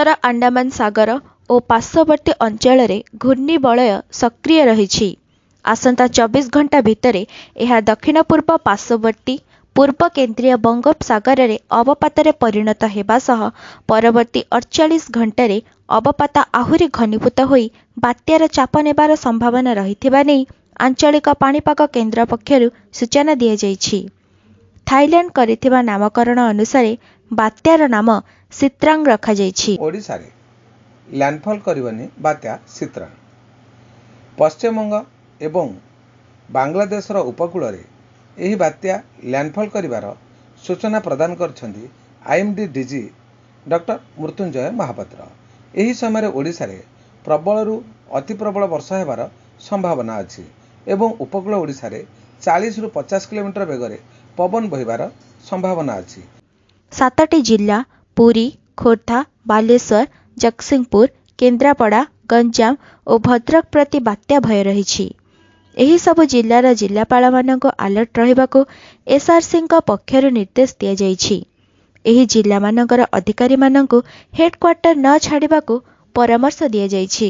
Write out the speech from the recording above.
ଉତ୍ତର ଆଣ୍ଡାମାନ ସାଗର ଓ ପାର୍ଶ୍ୱବର୍ତ୍ତୀ ଅଞ୍ଚଳରେ ଘୂର୍ଣ୍ଣିବଳୟ ସକ୍ରିୟ ରହିଛି। ଆସନ୍ତା 24 ଘଣ୍ଟା ଭିତରେ ଏହା ଦକ୍ଷିଣ-ପୂର୍ବ ପାର୍ଶ୍ୱବର୍ତ୍ତୀ ପୂର୍ବ-କେନ୍ଦ୍ରୀୟ ବଙ୍ଗୋପସାଗରରେ ଅବପାତରେ ପରିଣତ ହେବା ସହ ପରବର୍ତ୍ତୀ 48 ଘଣ୍ଟାରେ ଅବପାତ ଆହୁରି ଘନୀଭୂତ ହୋଇ ବାତ୍ୟାର ଚାପ ନେବାର ସମ୍ଭାବନା ରହିଥିବା ନେଇ ଆଞ୍ଚଳିକ ପାଣିପାଗ କେନ୍ଦ୍ର ପକ୍ଷରୁ ସୂଚନା ଦିଆଯାଇଛି। ଥାଇଲ୍ୟାଣ୍ଡ କରିଥିବା ନାମକରଣ ଅନୁସାରେ ବାତ୍ୟାର ନାମ ସିତ୍ରାଙ୍ଗ ରଖାଯାଇଛି। ଓଡ଼ିଶାରେ ଲ୍ୟାଣ୍ଡଫଲ୍ କରିବନି ବାତ୍ୟା ସିତ୍ରାଙ୍ଗ। ପଶ୍ଚିମବଙ୍ଗ ଏବଂ ବାଂଲାଦେଶର ଉପକୂଳରେ ଏହି ବାତ୍ୟା ଲ୍ୟାଣ୍ଡଫଲ୍ କରିବାର ସୂଚନା ପ୍ରଦାନ କରିଛନ୍ତି I M D D G doctor Mrutyunjay Mohapatra. ଏହି ସମୟରେ ଓଡ଼ିଶାରେ ପ୍ରବଳରୁ ଅତି ପ୍ରବଳ ବର୍ଷା ହେବାର ସମ୍ଭାବନା ଅଛି ଏବଂ ଉପକୂଳ ଓଡ଼ିଶାରେ 40ରୁ 50 କିଲୋମିଟର ବେଗରେ ପବନ ବହିବାର ସମ୍ଭାବନା ଅଛି। ସାତଟି ଜିଲ୍ଲା ପୁରୀ, ଖୋର୍ଦ୍ଧା, ବାଲେଶ୍ୱର, ଜଗତ୍ସିଂହପୁର, କେନ୍ଦ୍ରାପଡ଼ା, ଗଞ୍ଜାମ ଓ ଭଦ୍ରକ ପ୍ରତି ବାତ୍ୟା ଭୟ ରହିଛି। ଏହି ସବୁ ଜିଲ୍ଲାର ଜିଲ୍ଲାପାଳମାନଙ୍କୁ ଆଲର୍ଟ ରହିବାକୁ ଏସ୍ଆରସିଙ୍କ ପକ୍ଷରୁ ନିର୍ଦ୍ଦେଶ ଦିଆଯାଇଛି। ଏହି ଜିଲ୍ଲାମାନଙ୍କର ଅଧିକାରୀମାନଙ୍କୁ ହେଡ୍କ୍ୱାର୍ଟର ନ ଛାଡ଼ିବାକୁ ପରାମର୍ଶ ଦିଆଯାଇଛି।